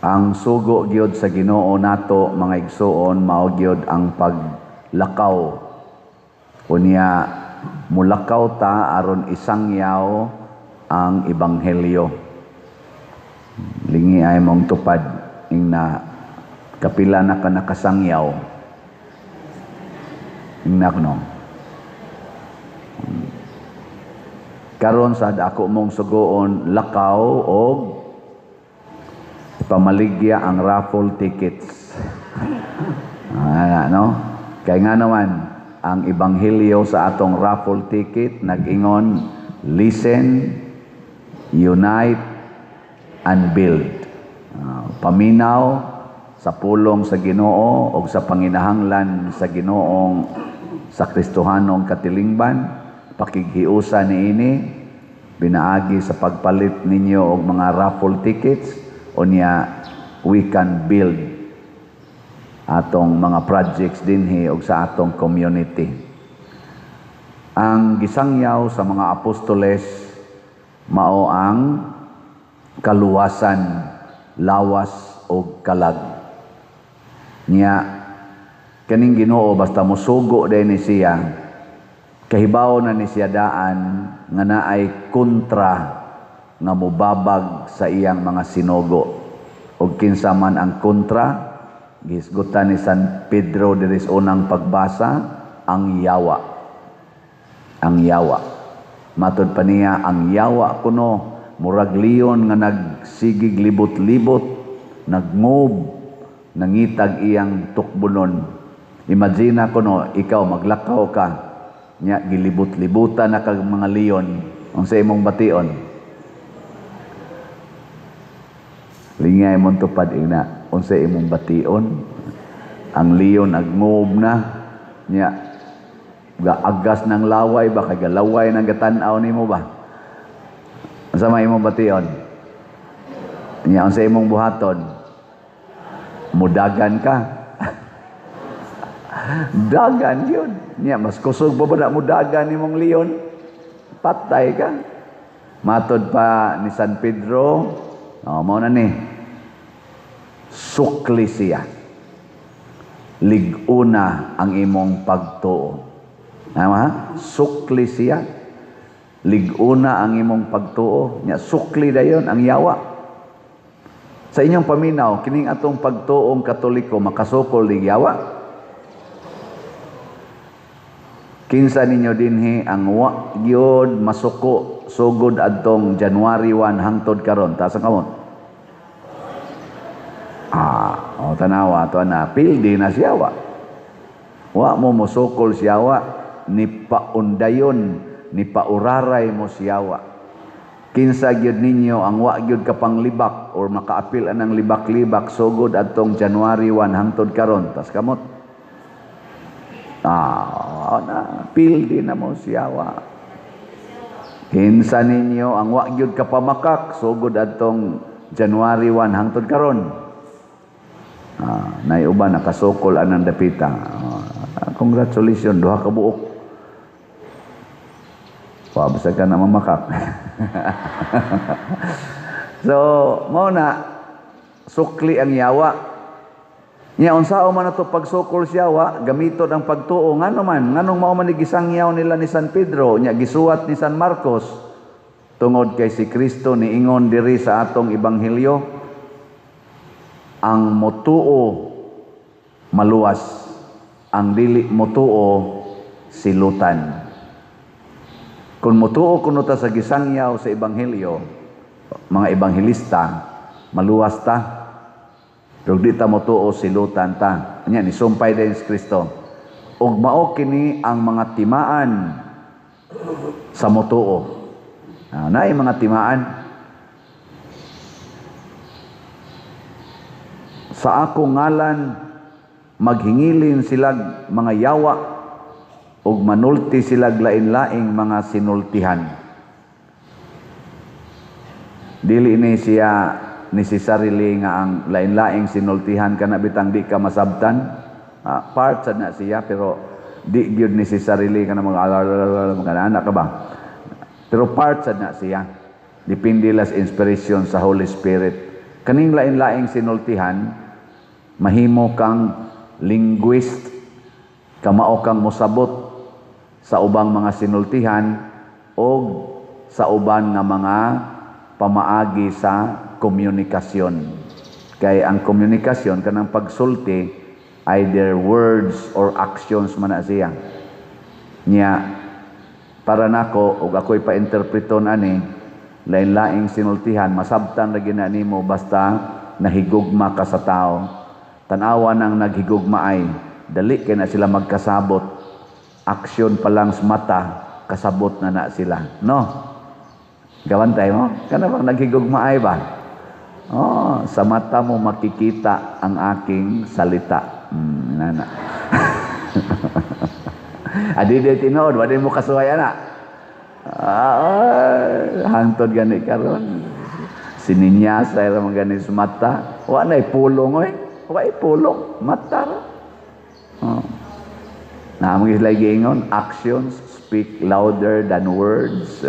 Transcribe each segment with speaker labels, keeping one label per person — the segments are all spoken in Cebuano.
Speaker 1: Ang sugo gyud sa Ginoo nato, mga igsuon, mao gyud ang paglakaw. Unya mulakaw ta aron isangyaw ang ebanghelyo. Lingi ay mong tupad ing na kapila na ka nakasangyaw. Ing na kuno. Karon sad ako mong sugoon, lakaw og pamaligya ang raffle tickets. Ah, no? Kay nga naman, ang ebanghelyo sa atong raffle ticket nag-ingon, "Listen, unite, and build." Paminaw sa pulong sa Ginoo o sa panginahanglan sa Ginoong sa Kristohanong katilingban, pakighiusa niini pinaagi sa pagpalit ninyo og mga raffle tickets. Unya we can build atong mga projects dinhi og sa atong community. Ang gisangyaw sa mga apostoles mao ang kaluwasan lawas og kalag. Nya kaning Ginoo, basta mosugo din ni siya, kahibaw na ni siya daan nga naay kontra nga mubabag sa iyang mga sinugo. Og kinsa man ang kontra? Gihisgutan ni San Pedro diri sa unang pagbasa, ang yawa. Ang yawa. Matod pa niya, ang yawa kuno murag leon nga nagsigig libot-libot, nagmove, nangitag iyang tukbonon. Imagine kuno ikaw maglakaw ka, nya gilibot-libutan na kag mga leon, unsa imong bation? Lingay mong tupad ina, unsa imong bation? Ang leon nagmove na, nya gaagas ng laway ba, kay galaway nang gatan-aw nimo ba? Unsa may imong bation? Nya unsa imong buhaton? Mudagan ka. Dagan yun. Nya mas kusog pa ba na mudagan nimong leon? Patay ka. Matod pa ni San Pedro, oh, mao na ni sukli siya. Lig-una ang imong pagtuo. Tama? Sukli siya. Lig-una ang imong pagtuo. Nya sukli dayon ang yawa. Sa inyong paminaw, kining atong pagtuong Katoliko makasukol lig yawa? Kinsa ninyo dinhi ang wa gyud masuko sugod adtong January 1 hangtod karon? Taas ang kamot. Ah, o tanawa to na pildi na siya wa. Wa mo mosukol siya wa, ni paundayon, ni pauraray mo siya wa. Kinsa gyud ninyo ang wa gyud kapanglibak or makaapil anang libak-libak sugod adtong January 1 hangtod karon? Tas kamot. Ah, na pildi na mo siya wa. Kinsa ninyo ang wa gyud kapamakak sugod adtong January 1 hangtod karon? Ah, nay uban nakasukol anang dapita. Ah, congratulations, duha ka buok. Wa basta ka na mamakak. So, mao na sukli ang yawa. Nya unsao man ato pagsukol siya wa, gamiton ang pagtuo. Ngano man, nganong mao man ni gisangyaw nila ni San Pedro, nya gisuwat ni San Marcos? Tungod kay si Kristo niingon diri sa atong ebanghelyo, ang motuo maluwas, ang dili motuo silutan. Kung motuo kuno ta sa gisangyaw sa ebanghelyo, mga ebanghelista, maluwas ta. Pero di ta motuo, silutan ta. Nya ni sumpay din si Kristo. Ug mao kini ang mga timaan sa motuo. Ah, naay mga timaan. Sa akong ngalan maghingilin silag mga yawa ug manulti silag lain-laing mga sinultihan. Dili ni siya necessarily nga ang lain-laing sinultihan kana bitang di ka masabtan. Part sad na siya, pero di gyud necessarily kana mga mga anak ka ba. Pero part sad na siya. Depende las inspiration sa Holy Spirit. Kaning lain-laing sinultihan, mahimo kang linguist, kamao kang mosabot sa ubang mga sinultihan o sa uban nga mga pamaagi sa komunikasyon. Kay ang komunikasyon, kanang pagsulti, either words or actions man na siya. Nya para nako ug ako'y pa-interpreton ani lain-laing sinultihan, masabtan ra gyud na nimo basta nahigugma ka sa tao. Tan-awa nang naghigugma ay dali kay na sila magkasabot. Aksyon pa lang sa mata, kasabot na na sila. No? Gawantay mo? Kana bang naghigugma ay ba? Oh, sa mata mo makikita ang aking salita. Nana. Adi di tinuod, wala mo kasuhay ana. Ah, hangtod gani karon. Sininyasa ra man gani sa mata. Wa na pulong oy. Wa pulong, mata ra. Oh. Na among sila giingon, actions speak louder than words.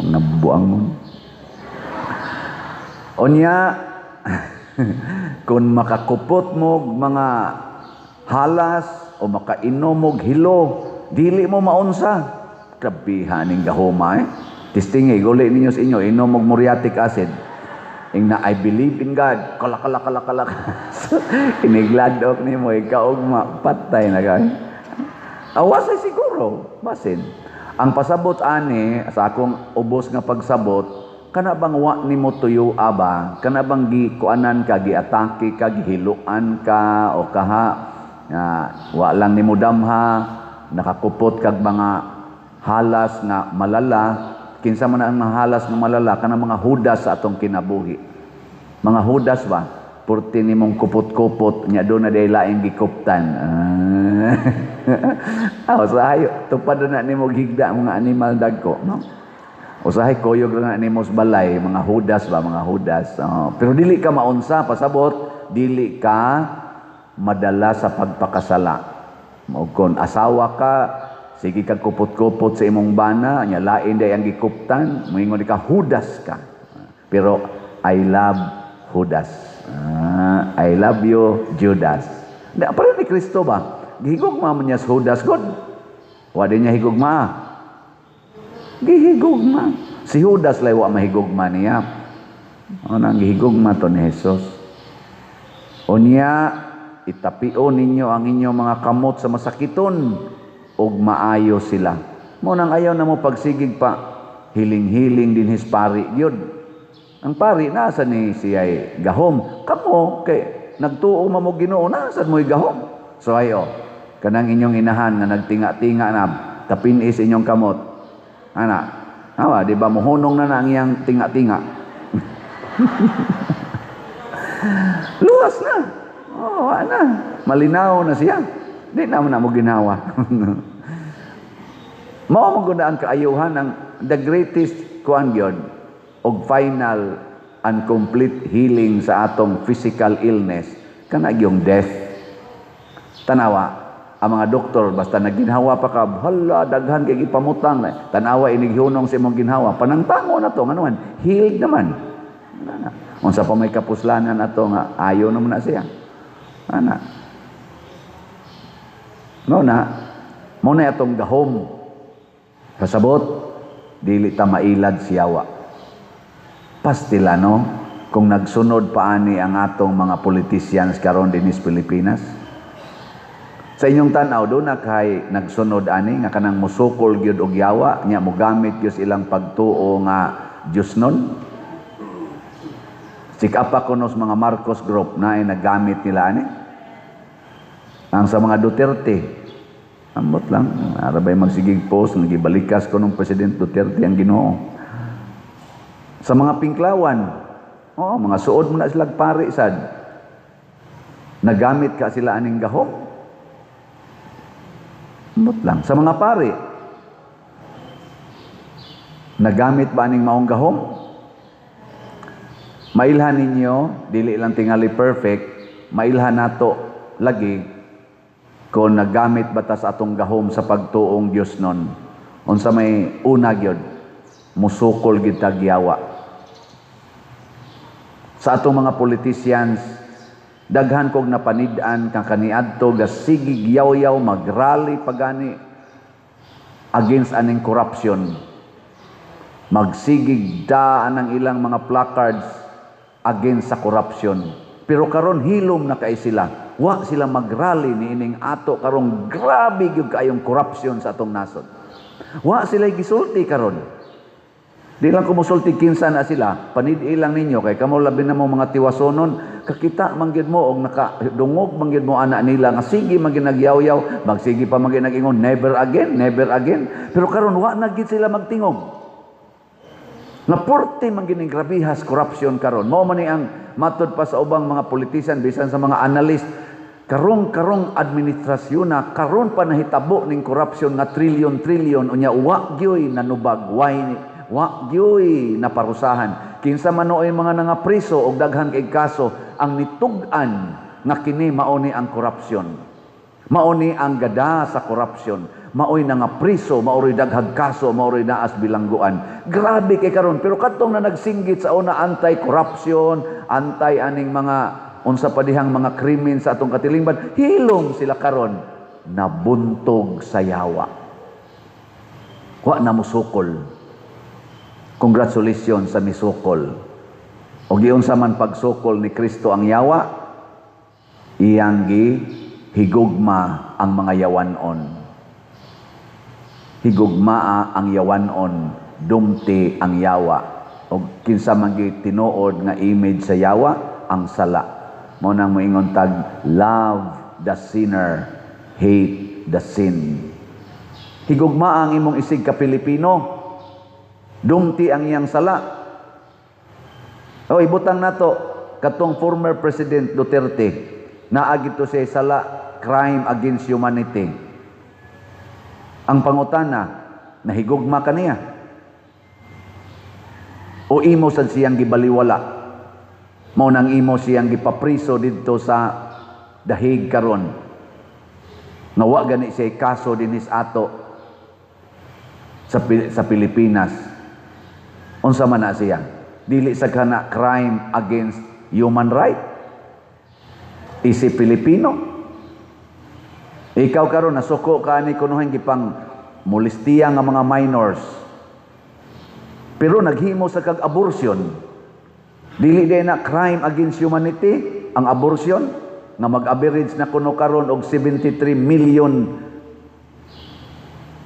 Speaker 1: Nabuang mo. Unya, kung makakupot mo mga halas o makainom og hilo, dili mo maunsa. Grabihan ning gahoma eh. Testing eh, guli ninyo sa inyo, inom og muriatic acid. Ing na, "I believe in God." Kala, kala, kala, kala. Inigladok nimo, ikaw patay na kay. Awas ay siguro, basin. Ang pasabot ani sa akong ubos nga pagsabot, kana bang wa nimo tuyo aba, kana bang gikuanan ka, giatake ka, gihiluan ka o kaha, nga wa lang nimo damha, nakakupot kag mga halas nga malala. Kinsa man ang mga halas nga malala? Kana mga hudas sa atong kinabuhi. Mga hudas ba? Purti nimong kupot-kupot, nya do na day laing gikuptan. Ah, usahay tupad na nimo higda mga animal dagko, no? Usahay kuyog na nimo sa balay, mga hudas ba, mga hudas. Oh, pero dili ka maunsa, pasabot, dili ka madala sa pagpakasala. O kung asawa ka, sige kag kupot-kupot sa imong bana, nya lain day ang gikuptan, moingon ka, hudas ka. Pero I love Judas. Ah, I love you, Judas. Di, pa ni Kristo ba? Gihigugma man niya sa Judas, God. Wa din niya higugma. Gihigugma. Si Judas lay wa mahigugma niya. O nang gihigugma to ni Jesus. O niya, itapio ninyo ang inyong mga kamot sa masakiton ug maayo sila. Mo nang ayaw na mo pagsigig pa hiling-hiling din his pari gyud. Ang pari nasa ni siya'y gahom. Kamo kay nagtuo man mo Ginoo, nasa mo'y gahom. So ayo kanang inyong inahan nga nagtinga-tinga na tapinis inyong kamot. Ana, awa, di ba mohunong na na ang iyang tinga-tinga? Luwas na. Oh, ana. Malinaw na siya. Di na mo ginawa. Mao mo gud ang kaayuhan, ang the greatest kuan gyud og final and complete healing sa atong physical illness kana gyung death. Tanawa ang mga doktor, basta nagginhawa pa ka, hala, daghan kay gipamutang na. Tanawa inighunong sa imong ginhawa, panangtango na to, ngano man healed naman. Ana. Unsa pa may kapuslanan ato nga ayo naman na siya. Ana. No na, mo na atong gahom. Pasabot, dili ta mailad siyawa. Pastila no, kung nagsunod pa ani ang atong mga politicians karon dinis Pilipinas. Sa inyong tan-aw, do na kay nagsunod ani nga kanang musukol gyud og yawa, nya mogamit gyud ilang pagtuo nga Dios nun? Sikapa kuno sa mga Marcos Group na ay naggamit nila ani. Ang sa mga Duterte, ambot lang, arabay magsigig post, nagibalikas ko ng President Duterte ang Ginoo. Sa mga Pinklawan, oh, mga suod mo na sila pari sad. Nagamit ka sila aning gahom. Ambot lang. Sa mga pari, nagamit ba aning maong gahom? Mailhan ninyo, dili lang tingali perfect, mailhan nato lagi kung nagamit ba ta sa atong gahom sa pagtuong Dios nun. Unsa may una gyud, musukol gyud tag yawa. Sa atong mga politicians, daghan kog napanid-an kang kaniadto gasigig yaw-yaw, magrally pagani against aning corruption. Magsigig daan ang ilang mga placards against sa corruption. Pero karon hilom na kay sila. Wa sila magrally ni ining ato karong grabe gyud kaayong corruption sa atong nasod. Wa sila gisulti karon. Di lang ko musulti kinsa na sila, panid-i lang ninyo kay kamo labi na mo mga tiwasonon, kakita man gyud mo og nakadungog man gyud mo ana nila nga sige man gyud nagyaw-yaw, magsige pa man gyud nag-ingon, "Never again, never again." Pero karon wa na gyud sila magtingog. Nga porte man gyud ning grabihas corruption karon. Mao man ni ang matod pa sa ubang mga politician, bisan sa mga analyst, karong karong administrasyon na karon pa nahitabo ning corruption nga trilyon-trilyon, unya wa gyoy nanubag, why wa gyoy naparusahan. Kinsa man nooy mga nangapriso og daghan kay kaso, ang nitug-an nga kini mao ni ang corruption. Mao ni ang gada sa corruption. Maoy nangapriso, maoy daghag kaso, maoy naas bilangguan. Grabe kay karon, pero kadtong na nagsinggit sa una anti-corruption, anti aning mga unsa pa dihang mga krimen sa atong katilingban, hilom sila karon, nabuntog sa yawa. Wa na musukol. Congratulations sa misukol. O giunsa man pagsukol ni Kristo ang yawa, iyang gi higugma ang mga yawanon. Higugmaa ang yawanon, dumti ang yawa. O kinsa man gi tinuod nga image sa yawa, ang sala. Mao nang moingon tag, "Love the sinner, hate the sin." Higugma ang imong isig ka Pilipino, dumti ang iyang sala. O ibutang nato katong former President Duterte, naa gito siya sala, crime against humanity. Ang pangutana, nahigugma ka niya? O imo sad siyang gibaliwala? Mao nang imo siyang gipapriso didto sa dahig karon. Nga wa gani siya kaso dinis ato sa Pilipinas. Unsa man na siya? Dili sa kana crime against human right? Isi Pilipino. Ikaw karon nasuko ka ni kunuhay gipang molestiya nga mga minors. Pero naghimo sa kag abortion. Dili day na crime against humanity ang abortion nga mag-average na kuno karon og 73 million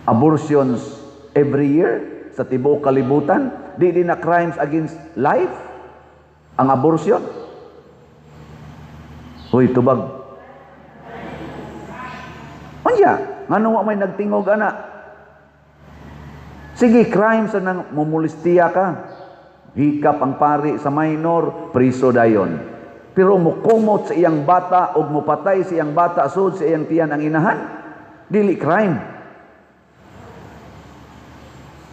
Speaker 1: abortions every year sa tibuok kalibutan? Di na crimes against life ang abortion? Hoy, tubag. Unya, ngano wa may nagtingog ana? Sige, crime sa nang mumulistiya ka. Hikap ang pari sa minor, priso dayon. Pero mukumot sa iyang bata o mupatay sa iyang bata sud sa iyang tiyan ang inahan, dili crime?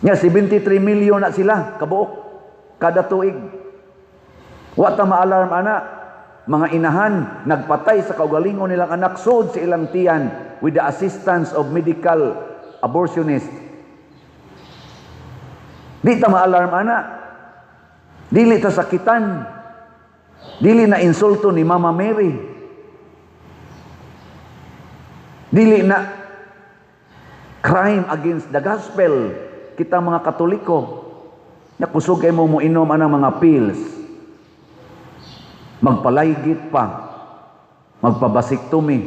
Speaker 1: Nya 73 million na sila kabuok kada tuig. Wa ta ma-alarm ana? Mga inahan nagpatay sa kaugalingon nilang anak sud sa ilang tiyan with the assistance of medical abortionist. Di ta ma-alarm ana? Dili ta sakitan? Dili na insulto ni Mama Mary? Dili na crime against the gospel kita mga Katoliko? Nya kusog kay mo moinom anang mga pills. Magpalaygit pa. Magpa-vasectomy.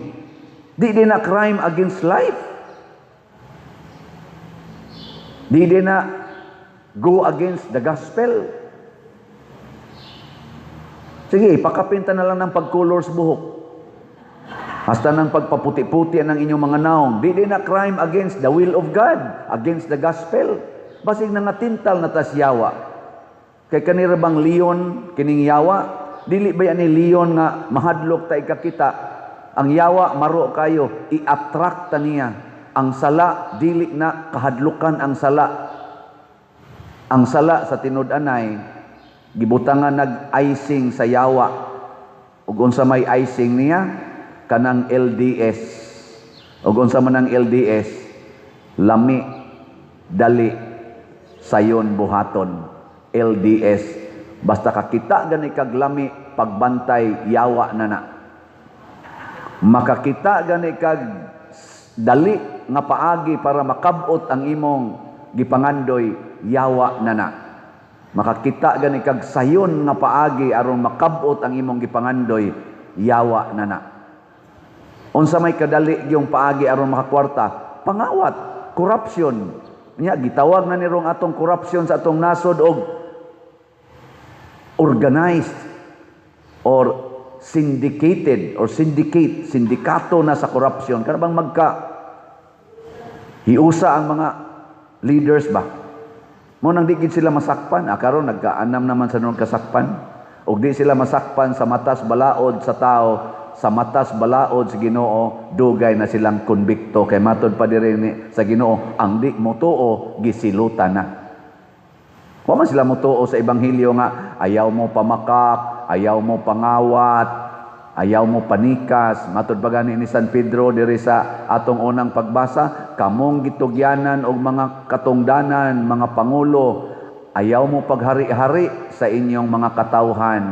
Speaker 1: Di din na crime against life? Di din na go against the gospel? Sige, pakapinta na lang ng pag-color sa buhok. Hasta ng pagpaputi-puti ng inyong mga naong. Di din na crime against the will of God, against the gospel? Basig na nga tintal na tas yawa. Kay kanira bang leon kining yawa? Dili ba yan ni leon nga mahadlok ta ikakita? Ang yawa maro kayo, i-attract ta niya. Ang sala, dili na kahadlukan ang sala. Ang sala sa tinud-anay, gibutangan nag-icing sa yawa. Ug unsa may icing niya? Kanang LDS. Ug unsa man ang LDS? Lami, dali, sayon buhaton. LDS. Basta kakita gani kag lami pagbantay, yawa na na. Makakita gani kag dali nga paagi para makabot ang imong gipangandoy, yawa na na. Makakita gani kag sayon nga paagi aron makabot ang imong gipangandoy, yawa na na. Unsa may kadali yung paagi aron makakwarta? Pangawat, corruption. Nya gitawag na ni rong atong corruption sa atong nasod og organized or syndicated or syndicate, sindikato na sa corruption. Kana bang magka hiusa ang mga leaders ba? Mo nang di gid sila masakpan. Ah, karon nagkaanam naman sa nung kasakpan. Og di sila masakpan sa matas balaod sa tao, sa matas balaod sa Ginoo, dugay na silang konbikto kay matod pa diri ni sa Ginoo, ang di motuo gisilutan na. Wa man sila motuo sa ebanghelyo nga ayaw mo pamakak, ayaw mo pangawat, ayaw mo panikas. Matod pa gani ni San Pedro diri sa atong unang pagbasa, kamong gitugyanan og mga katungdanan, mga pangulo, ayaw mo paghari-hari sa inyong mga katawhan.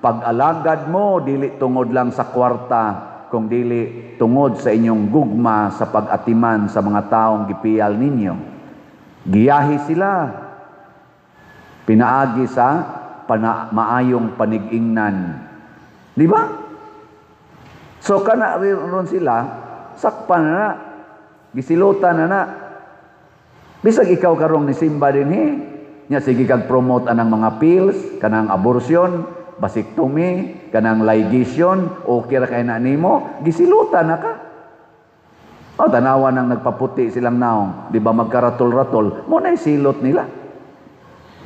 Speaker 1: Pag-alagad mo dili tungod lang sa kwarta, kung dili tungod sa inyong gugma sa pag-atiman sa mga taong gipiyal ninyo. Giyahi sila pinaagi sa maayong panigingnan. Di ba? So kana ron sila, sakpan na na, gisilutan na na. Bisag ikaw karong nisimba dinhi, nya sige kag promote anang mga pills, kanang abortion, vasectomy, kanang ligation, okay ra kay na nimo, gisilutan na ka. O tanawa nang nagpaputi silang naong, di ba magkaratol-ratol, mo na silot nila.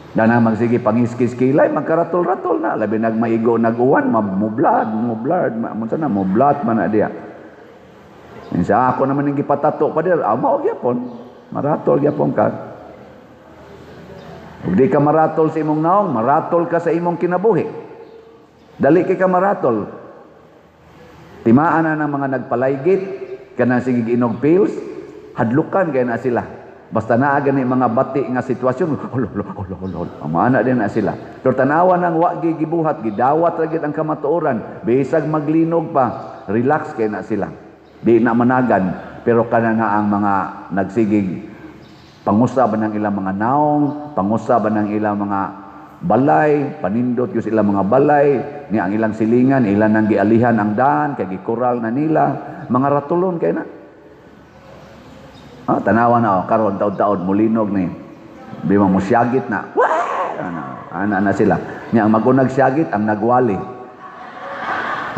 Speaker 1: Dana magsige pangiskis kilay, magkaratol-ratol na. Labi nagmaigo nag-uwan, mublad, mublad, munsa na, mublat man na diya. Sa ako naman yung gipatato pa diya, ah, mao gyapon, maratol gyapon ka. Ug di ka maratol sa imong naong, maratol ka sa imong kinabuhi. Dali kay ka maratol. Timaan na ng mga nagpalaygit, kanang sige inog pills, hadlukan kay na sila. Basta naa gani mga bati nga sitwasyon, hulo, hulo, hulo, hulo, hulo. Amana din na sila. Pero tanawa nang wa gibuhat, gidawat ra gid ang kamatuoran, bisag maglinog pa, relax kay na sila. Di na managan, pero kana na ang mga nagsigig pangusab ng ilang mga naong, pangusab ng ilang mga balay, panindot yung ilang mga balay, ni ang ilang silingan, ilan nang gialihan ang daan, kay gikural na nila, mga ratulon kay na. Ah, tanawa na oh, karon taod-taod mulinog ni. Di mo musyagit na. Wah! Ano, ana na sila. Nya ang magunag syagit ang nagwali.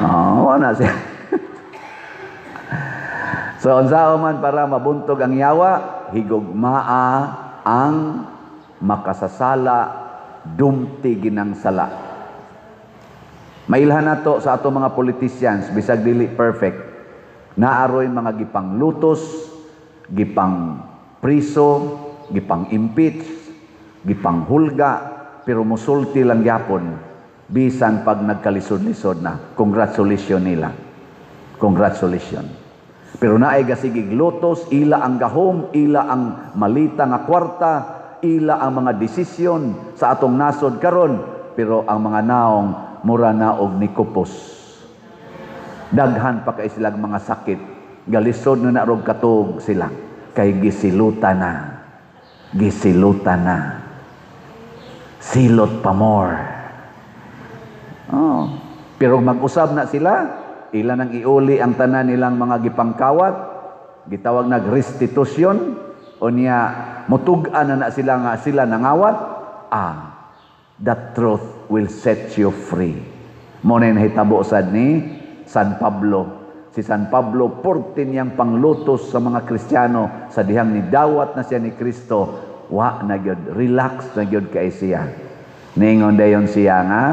Speaker 1: Oh, wala siya. So unsa man para mabuntog ang yawa, higugmaa ang makasasala, dumti ginang sala. Mailhan nato sa ato mga politicians, bisag dili perfect, naaroy mga gipanglutos, gipang priso, gipang impeach, gipang hulga, pero musulti lang gyapon bisan pag nagkalisod-lisod na. Congratulations nila. Congratulations. Pero naay gasigig lutos, ila ang gahom, ila ang malita nga kwarta, ila ang mga desisyon sa atong nasod karon, pero ang mga naong mura na og nikupos. Daghan pa kay silang mga sakit. Galisod na narog katog sila kay gisilutan na. Gisilutan na. Silot pa more. Oh. Pero mag-usab na sila, ila nang iuli ang tanan nilang mga gipangkawat, gitawag nag restitution, o niya mutug-an na na sila nga sila nangawat, the truth will set you free. Mo na nahitabo sad ni San Pablo. Si San Pablo, porte niyang panglutos sa mga Kristiyano sa dihang nidawat na siya ni Kristo, wa na gyud, relax na gyud kay siya. Ningon dayon siya nga,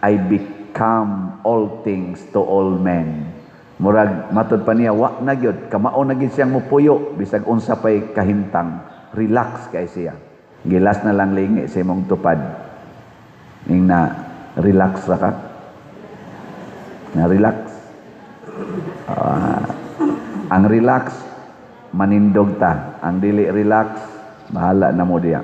Speaker 1: I become all things to all men. Murag matod pa niya, wa na gyud, kamao na gyud siyang mupuyo bisag unsa pay kahimtang, relax kay siya. Gilas na lang lingi sa imong tupad. Ning na relax ra ka. Na relax. Ang relax manindog ta, ang dili relax bahala na mo diya.